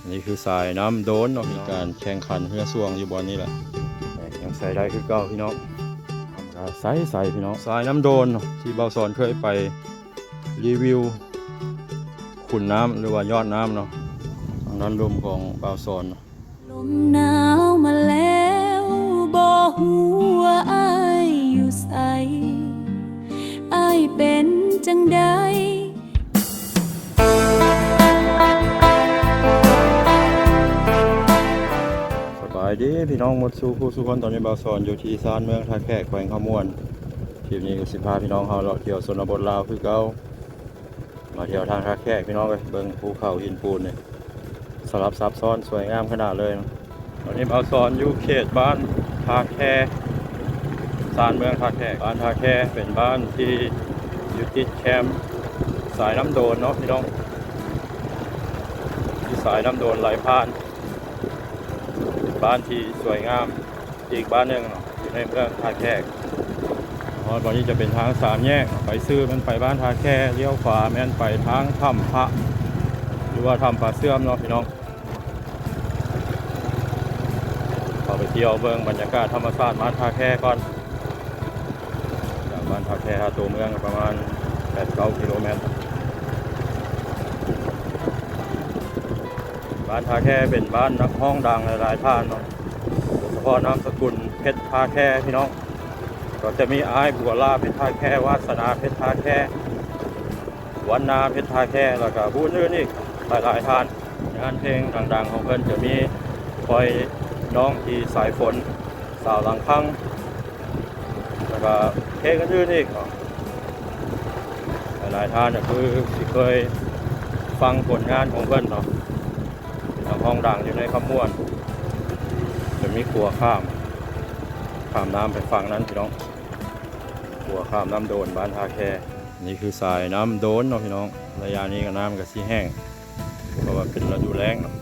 ອັນນີ້ຄືສາຍນ້ຳໂດນເນາະ ມີການແຂ່ງຂັນເຮືອຊ່ວງຢູ່ບ່ອນນີ້ແຫຼະ ຍັງໃຊ້ໄດ້ຄືເກົ່າພີ່ນ້ອງ ນ້ຳກໍໃສໆ ພີ່ນ້ອງ. ສາຍນ້ຳໂດນເນາະ ທີ່ບ່າວສອນເຄີຍໄປຣີວິວຂຸນນ້ຳ ຫຼືວ່າຍອດນ້ຳເນາະ ທາງດ້ານລຸ່ມຂອງບ່າວສອນເນາະ. ລົມໜາວມາແລ້ວ ບໍ່ຮູ້ວ່າອ້າຍຢູ່ໃສ ອ້າຍເປັນຈັ່ງໃດ? ສະບາຍດີພີ່ນ້ອງໝົດສູ່ຜູ້ສູ່ຄົນ ຕອນນີ້ບ່າວສອນຢູ່ທີ່ຊານເມືອງທ່າແຂກ ແຂວງຄຳມ່ວນ. ຄລິບນີ້ກໍຊິພາພີ່ນ້ອງເຮົາເລາະທ່ຽວຊົນນະບົດລາວຄືເກົ່າ. ມາທ່ຽວທາງທ່າແຂກພີ່ນ້ອງເອີຍ ເບິ່ງພູເຂົາຫີນປູນນີ້ ສະຫຼັບຊັບຊ້ອນສວຍງາມຂະໜາດເລີຍ. ຕອນນີ້ບ່າວສອນຢູ່ເຂດບ້ານທ່າແຄ ຊານເມືອງທ່າແຂກ. ບ້ານທ່າແຄເປັນບ້ານທີ່ຢູ່ຕິດແຄມສາຍນ້ຳໂດນເນາະພີ່ນ້ອງ ມີສາຍນ້ຳໂດນໄຫຼຜ່ານ ເປັນບ້ານທີ່ສວຍງາມ ອີກບ້ານໜຶ່ງເນາະ ຢູ່ໃນເມືອງທ່າແຂກ. ຮອດບ່ອນນີ້ຈະເປັນທາງສາມແຍກ ໄປຊື່ແມ່ນໄປບ້ານທ່າແຂກ ລ້ຽວຂວາແມ່ນໄປທາງຖ້ຳພະ ຫຼືວ່າຖ້ຳປາເຊື່ອມເນາະພີ່ນ້ອງ. ເຂົ້າໄປທ່ຽວເບິ່ງບັນຍາກາດທຳມະຊາດບ້ານທ່າແຂກກ່ອນ. ຈາກບ້ານທ່າແຂຫາຕົວເມືອງປະມານແປດເກົ້າກິໂລແມັດ. ບ້ານທ່າແຂເປັນບ້ານນັກຮ້ອງດັງຫຼາຍໆທ່ານເນາະ ໂດຍສະເພາະນາມສະກຸນເພັດທ່າແຂພີ່ນ້ອງ. ກໍຈະມີອ້າຍບົວລາເພັດທ່າແຂ, ວາດສະໜາເພັດທ່າແຂ, ວັນນາເພັດທ່າແຂ ແລ້ວກໍຜູ້ອື່ນໆອີກຫຼາຍໆທ່ານ. ງານເພງດັງໆຂອງເພິ່ນຈະມີ ຂ້ອຍນ້ອງທີ່ສາຍຝົນ, ສາວຫຼັງຄັງ ແລ້ວກໍເພງອື່ນໆອີກເນາະ. ຫຼາຍໆທ່ານກໍຄືຊິເຄີຍຟັງຜົນງານຂອງເພິ່ນເນາະ. ເປັນນັກຮ້ອງດັງຢູ່ໃນຄຳມ່ວນ. ຈະມີຂົວຂ້າມ, ຂ້າມນ້ຳໄປຝັ່ງນັ້ນພີ່ນ້ອງ. ຂົວຂ້າມນ້ຳໂດນບ້ານທ່າແຄ. ນີ້ຄືສາຍນ້ຳໂດນເນາະພີ່ນ້ອງ. ໄລຍະນີ້ກໍນ້ຳກໍຊິແຫ້ງ ເພາະວ່າເປັນລະດູແລ້ງເນາະ.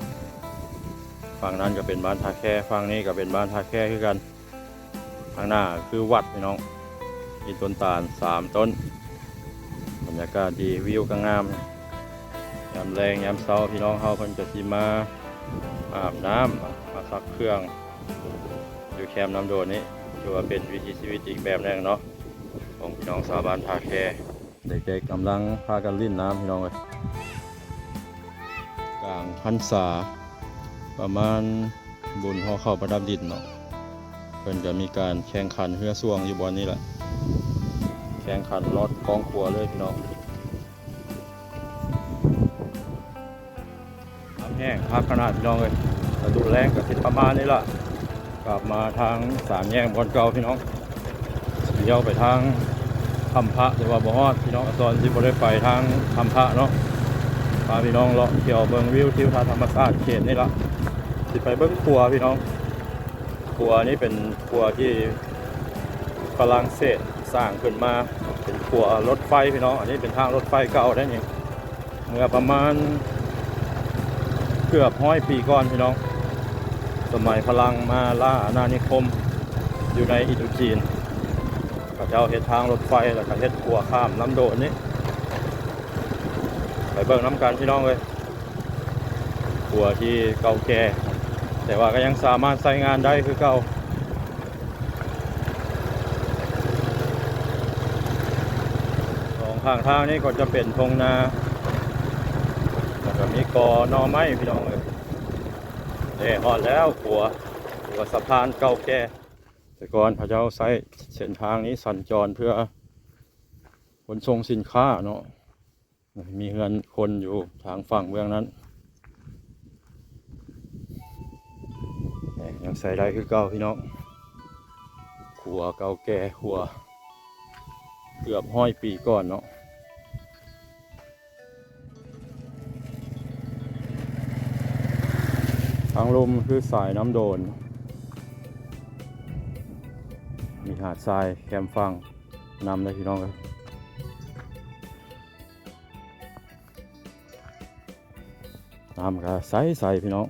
ຝັ່ງນັ້ນກໍເປັນບ້ານທ່າແຄ, ຝັ່ງນີ້ກໍເປັນບ້ານທ່າແຄຄືກັນ. ຂ້າງໜ້າຄືວັດພີ່ນ້ອງ, ມີຕົ້ນຕານສາມຕົ້ນ. ບັນຍາກາດດີ, ວິວກໍງາມ. ຍາມແລງຍາມເຊົ້າ ພີ່ນ້ອງເຮົາເພິ່ນຈະຊິມາອາບນ້ຳ, ມາຊັກເຄື່ອງຢູ່ແຄມນ້ຳໂດນນີ້. ຖືວ່າເປັນວິຖີຊີວິດອີກແບບໜຶ່ງເນາະ ຂອງພີ່ນ້ອງຊາວບ້ານທ່າແຄ. ເດັກໆກຳລັງພາກັນຫຼິ້ນນ້ຳພີ່ນ້ອງເອີຍ. ກາງພັນສາ ປະມານບຸນຫໍ່ເຂົ້າປະດັບດິນເນາະ, ເພິ່ນກໍມີການແຂ່ງຂັນເຮືອຊ່ວງຢູ່ບ່ອນນີ້ແຫຼະ, ແຂ່ງຂັນລອດຄອງຂົວເລີຍພີ່ນ້ອງ. ນ້ຳແຫ້ງຄັກຂະໜາດພີ່ນ້ອງເອີຍ, ລະດູແລ້ງກໍຊິປະມານນີ້ລະ. ກັບມາທາງສາມແຍກບ່ອນເກົ່າພີ່ນ້ອງ, ລ້ຽວໄປທາງຖ້ຳພະ ແຕ່ວ່າບໍ່ຮອດພີ່ນ້ອງ. ຕອນຊິບໍ່ໄດ້ໄປທາງຖ້ຳພະເນາະ, ພາພີ່ນ້ອງເລາະທ່ຽວເບິ່ງວິວທິວທັດທຳມະຊາດເຂດນີ້ລະ. ຊິໄປເບິ່ງຂົວພີ່ນ້ອງ, ຂົວນີ້ເປັນຂົວທີ່ຝຣັ່ງເສດສ້າງຂຶ້ນມາ, ເປັນຂົວລົດໄຟພີ່ນ້ອງ. ອັນນີ້ເປັນທາງລົດໄຟເກົ່າໄດ໋ນີ້. ເມື່ອປະມານເກືອບຮ້ອຍປີກ່ອນພີ່ນ້ອງ, ສະໄໝຝຣັ່ງມາລ່າອານານິຄົມຢູ່ໃນອິນໂດຈີນ, ເຂົາເຈົ້າເຮັດທາງລົດໄຟ ແລ້ວກໍເຮັດຂົວຂ້າມນ້ຳໂດນນີ້. ໄປເບິ່ງນຳກັນພີ່ນ້ອງເອີຍ, ຂົວທີ່ເກົ່າແກ່ ແຕ່ວ່າກໍຍັງສາມາດໃຊ້ງານໄດ້ຄືເກົ່າ. ສອງຂ້າງທາງນີ້ກໍຈະເປັນທົ່ງນາ ແລ້ວກໍມີກໍໜໍ່ໄມ້ພີ່ນ້ອງເອີຍ. ເອີ ຮອດແລ້ວຂົວ, ຂົວສະພານເກົ່າແກ່. ແຕ່ກ່ອນເຂົາເຈົ້າໃຊ້ເສັ້ນທາງນີ້ສັນຈອນເພື່ອຂົນສົ່ງສິນຄ້າເນາະ. ມີເຮືອນຄົນຢູ່ທາງຝັ່ງເບື້ອງນັ້ນ, ຍັງໃຊ້ໄດ້ຄືເກົ່າພີ່ນ້ອງ. ຂົວເກົ່າແກ່, ຂົວເກືອບຮ້ອຍປີກ່ອນເນາະ. ທາງລຸ່ມຄືສາຍນ້ຳໂດນ, ມີຫາດຊາຍແຄມຝັ່ງນຳເດ້ພີ່ນ້ອງເອີຍ. ນ້ຳກໍໃສໆ ພີ່ນ້ອງ,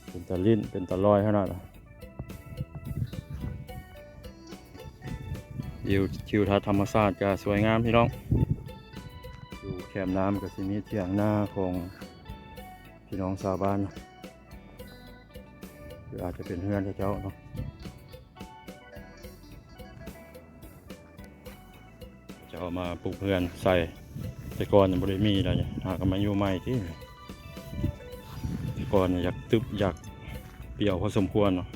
ເປັນຕາຫຼິ້ນ ເປັນຕາລອຍຂະໜາດ. ວິວທິວທັດທຳມະຊາດກໍສວຍງາມພີ່ນ້ອງ. ຢູ່ແຄມນ້ຳກໍຊິມີຖຽງນາຂອງ ພີ່ນ້ອງຊາວບ້ານ ຫຼືອາດຈະເປັນເຮືອນເຂົາເຈົ້າເນາະ. ເຈົ້າເອົາມາປຸກເຮືອນໃສ່ ແຕ່ກ່ອນຍັງບໍ່ໄດ້ມີດອກ ຫາກໍມາຢູ່ໃໝ່ຕິ. ແຕ່ກ່ອນຢາກຕຶບຢາກປ່ຽວພໍສົມຄວນເນາະ.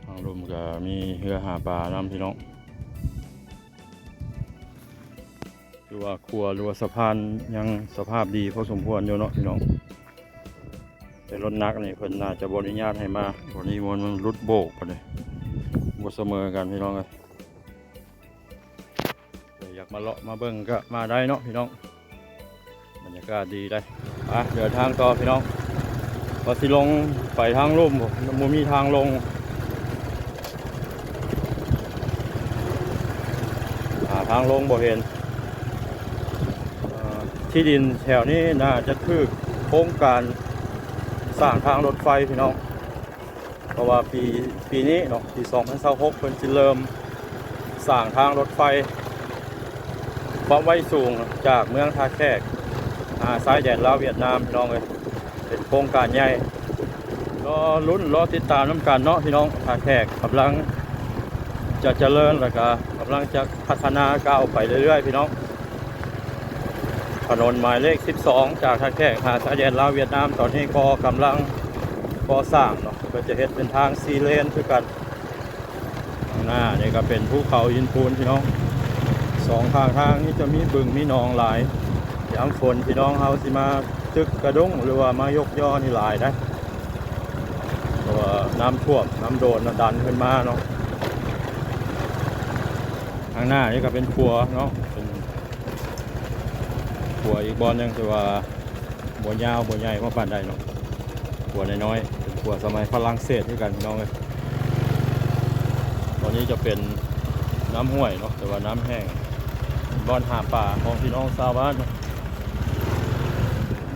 ທາງລຸ່ມກໍມີເຮືອຫາປານຳພີ່ນ້ອງ. ຄືວ່າຂົວ ຫຼືວ່າສະພານຍັງສະພາບດີພໍສົມຄວນຢູ່ເນາະພີ່ນ້ອງ. ແຕ່ລົດໜັກນີ້ເພິ່ນໜ້າຈະບໍ່ອະນຸຍາດໃຫ້ມາ. ຕົວນີ້ມັນ ມັນຫຼຸດໂບກປານໃດ ບໍ່ສະເໝີກັນພີ່ນ້ອງເອີຍ. ຢາກມາເລາະມາເບິ່ງກໍມາໄດ້ເນາະພີ່ນ້ອງ. ບັນຍາກາດດີໄດ໋. ໄປເດີນທາງຕໍ່ພີ່ນ້ອງ. ວ່າຊິລົງໄປທາງລຸ່ມ ບໍ່ມີທາງລົງ. ຫາທາງລົງບໍ່ເຫັນ. ເອີ ທີ່ດິນແຖວນີ້ໜ້າຈະຖືກໂຄງການສ້າງທາງລົດໄຟພີ່ນ້ອງ. ເພາະວ່າປີ ປີນີ້ເນາະ ປີສອງພັນຊາວຫົກ ເພິ່ນຊິເລີ່ມສ້າງທາງລົດໄຟຄວາມໄວສູງ ຈາກເມືອງທ່າແຂກຫາຊາຍແດນລາວຫວຽດນາມ ພີ່ນ້ອງເອີຍ. ເປັນໂຄງການໃຫຍ່ ລໍລຸ້ນລໍຕິດຕາມນຳກັນເນາະພີ່ນ້ອງ. ທ່າແຂກກຳລັງຈະຈະເລີນ ແລ້ວກະກຳລັງຈະພັດທະນາກ້າວໄປເລື້ອຍໆ ພີ່ນ້ອງ. ຖະໜົນໝາຍເລກສິບສອງ ຈາກທ່າແຂກຫາຊາຍແດນລາວຫວຽດນາມ ຕອນນີ້ກໍກຳລັງກໍ່ສ້າງເນາະ ເພິ່ນຈະເຮັດເປັນທາງສີ່ເລນຄືກັນ. ຂ້າງໜ້ານີ້ກໍເປັນພູເຂົາຫີນປູນພີ່ນ້ອງ. ສອງຂ້າງທາງນີ້ຈະມີບຶງມີໜອງຫຼາຍ. ຍາມຝົນພີ່ນ້ອງເຮົາຊິມາຕຶກກະດຸ້ງ ຫຼືວ່າມາຍົກຍໍນີ້ຫຼາຍໄດ໋ ເພາະວ່ານ້ຳຖ້ວມ ນ້ຳໂດນນະດັນຂຶ້ນມາເນາະ. ຂ້າງໜ້ານີ້ກໍເປັນຂົວເນາະ ເປັນຂົວອີກບ່ອນໜຶ່ງ ແຕ່ວ່າ ບໍ່ຍາວບໍ່ໃຫຍ່ພໍປານໃດເນາະ. ຂົວນ້ອຍໆ ເປັນຂົວສະໄໝຝຣັ່ງເສດຄືກັນພີ່ນ້ອງເອີຍ. ຕອນນີ້ຈະເປັນນ້ຳຫ້ວຍເນາະ ແຕ່ວ່ານ້ຳແຫ້ງ. ບ່ອນຫາປາຂອງພີ່ນ້ອງຊາວບ້ານເນາະ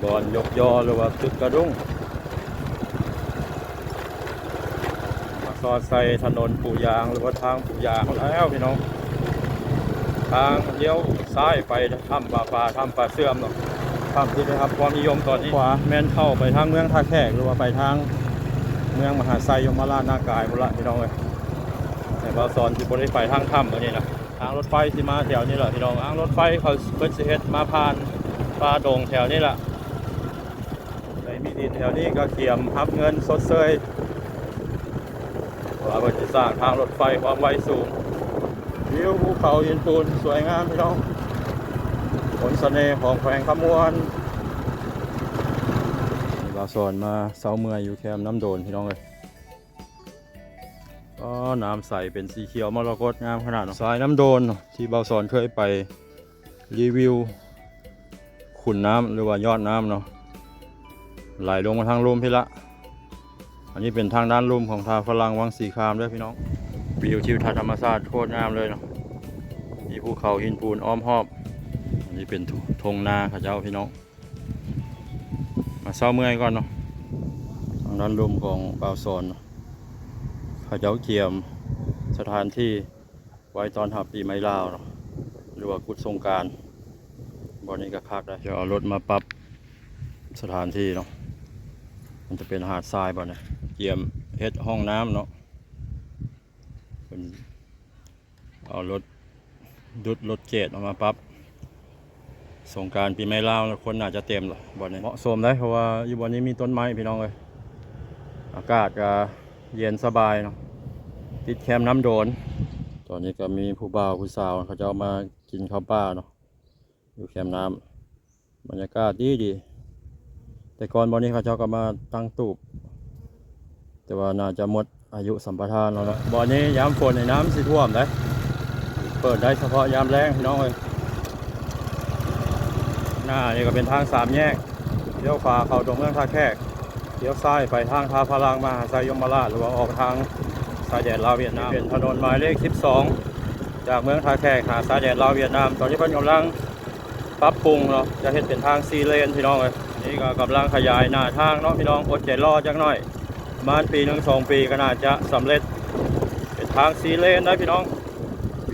ບ່ອນຍົກຍໍ ຫຼືວ່າຕຶກກະດຸ້ງ. ມາສອດໃສ່ຖະໜົນປູຢາງ ຫຼືວ່າທາງປູຢາງແລ້ວພີ່ນ້ອງ. ທາງລ້ຽວຊ້າຍໄປຖ້ຳປາປາ ຖ້ຳປາເຊື່ອມເນາະ. ຖ້ຳທີ່ໄດ້ຮັບຄວາມນິຍົມຕອນນີ້ ຂວາແມ່ນເຂົ້າໄປທາງເມືອງທ່າແຂກ ຫຼືວ່າໄປທາງເມືອງມະຫາໄຊ ຍົມມະລາດນາກາຍພຸ້ນລະພີ່ນ້ອງເອີຍ. ແຕ່ບ່າວສອນຊິບໍ່ໄດ້ໄປທາງຖ້ຳມື້ນີ້ນະ. ທາງລົດໄຟຊິມາແຖວນີ້ລະພີ່ນ້ອງ. ທາງລົດໄຟເຂົາ ເພິ່ນຊິເຮັດມາຜ່ານປ່າດົງແຖວນີ້ລະ. ໃຜມີດິນແຖວນີ້ກໍກຽມຮັບເງິນຊົດເຊີຍ ເພາະວ່າເພິ່ນຊິສ້າງທາງລົດໄຟຄວາມໄວສູງ. ວິວພູເຂົາຫີນປູນສວຍງາມພີ່ນ້ອງ ມົນສະເໜ່ຂອງແຂວງຄຳມ່ວນ. ບ່າວສອນມາເຊົາເມື່ອຍຢູ່ແຄມນ້ຳໂດນພີ່ນ້ອງເອີຍ. ອໍ ນ້ຳໃສເປັນສີຂຽວມໍລະກົດ ງາມຂະໜາດເນາະ. ສາຍນ້ຳໂດນເນາະ ທີ່ບ່າວສອນເຄີຍໄປ ຣີວິວຂຸນນ້ຳ ຫຼືວ່າຍອດນ້ຳເນາະ ໄຫຼລົງມາທາງລຸ່ມພີ້ລະ. ອັນນີ້ເປັນທາງດ້ານລຸ່ມຂອງທ່າຝຣັ່ງວັງສີຄາມເດີພີ່ນ້ອງ. ວິວທິວທັດທຳມະຊາດໂຄດງາມເລີຍເນາະ ມີພູເຂົາຫີນປູນອ້ອມຮອບ. ອັນນີ້ເປັນທົ່ງນາເຂົາເຈົ້າພີ່ນ້ອງ. ມາເຊົາເມື່ອຍກ່ອນເນາະ. ທາງດ້ານລຸ່ມຂອງບ່າວສອນເນາະ ເຂົາເຈົ້າກຽມສະຖານທີ່ ໄວ້ຕ້ອນຮັບປີໃໝ່ລາວເນາະ ຫຼືວ່າກຸດສົງການ. ບ່ອນນີ້ກໍຄັກໄດ໋ ຈະເອົາລົດມາປັບສະຖານທີ່ເນາະ. ມັນຈະເປັນຫາດຊາຍບ່ອນນີ້ ກຽມເຮັດຫ້ອງນ້ຳເນາະ. ເພິ່ນເອົາລົດດຸດລົດເຈດອອກມາປັບ ສົງການປີໃໝ່ລາວ ແລ້ວຄົນໜ້າຈະເຕັມລະບ່ອນນີ້. ເໝາະສົມໄດ໋ ເພາະວ່າຢູ່ບ່ອນນີ້ມີຕົ້ນໄມ້ພີ່ນ້ອງເອີຍ. ອາກາດກໍເຢັນສະບາຍເນາະ ຕິດແຄມນ້ຳໂດນ. ຕອນນີ້ກໍມີຜູ້ບ່າວຜູ້ສາວເຂົາເຈົ້າມາກິນເຂົ້າປ່າເນາະ ຢູ່ແຄມນ້ຳ ບັນຍາກາດດີໆ. ແຕ່ກ່ອນບ່ອນນີ້ເຂົາເຈົ້າກໍມາຕັ້ງຕູບ ແຕ່ວ່າໜ້າຈະໝົດອາຍຸສຳປະທານແລ້ວເນາະ. ບ່ອນນີ້ຍາມຝົນນີ້ນ້ຳຊິຖ້ວມເດ້ ເປີດໄດ້ສະເພາະຍາມແລ້ງພີ່ນ້ອງເອີຍ. ໜ້ານີ້ກໍເປັນທາງສາມແຍກ ລ້ຽວຂວາເຂົ້າຕົວເມືອງທ່າແຂກ ລ້ຽວຊ້າຍໄປທາງທ່າພະລັງ ມະຫາໄຊ ຍົມມະລາດ ຫຼືວ່າອອກທາງຊາຍແດນລາວຫວຽດນາມ. ເປັນຖະໜົນໝາຍເລກສິບສອງ ຈາກເມືອງທ່າແຂກຫາຊາຍແດນລາວຫວຽດນາມ. ຕອນນີ້ເພິ່ນກຳລັງປັບປຸງເນາະ ຈະເຮັດເປັນທາງສີ່ເລນພີ່ນ້ອງເອີຍ. ນີ້ກໍກຳລັງຂະຫຍາຍໜ້າທາງເນາະພີ່ນ້ອງ ອົດໃຈລໍຈັກໜ້ອຍ ປະມານປີໜຶ່ງສອງປີກໍໜ້າຈະສຳເລັດ ເປັນທາງສີ່ເລນໄດ໋ພີ່ນ້ອງ.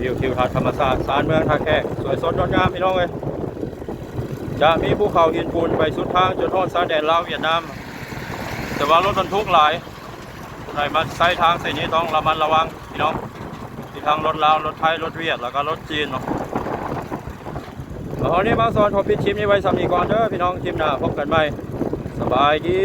ວິວທິວທັດທຳມະຊາດຊານເມືອງທ່າແຂກ ສວຍສົດງົດງາມພີ່ນ້ອງເອີຍ. ຈະມີພູເຂົາຫີນປູນໄປສຸດທາງຈົນຮອດຊາຍແດນລາວຫວຽດນາມ. ແຕ່ວ່າລົດບັນທຸກຫຼາຍ ຜູ້ໃດມາໃຊ້ທາງເສັ້ນນີ້ຕ້ອງລະມັດລະວັງພີ່ນ້ອງ ມີທັງລົດລາວ ລົດໄທ ລົດຫວຽດ ແລ້ວກໍລົດຈີນເນາະ. ເອົາ ວັນນີ້ມາສອນຂໍປິດຄລິບນີ້ໄວ້ສ່ຳນີ້ກ່ອນເດີພີ່ນ້ອງ ຄລິບໜ້າພົບກັນໃໝ່ ສະບາຍດີ.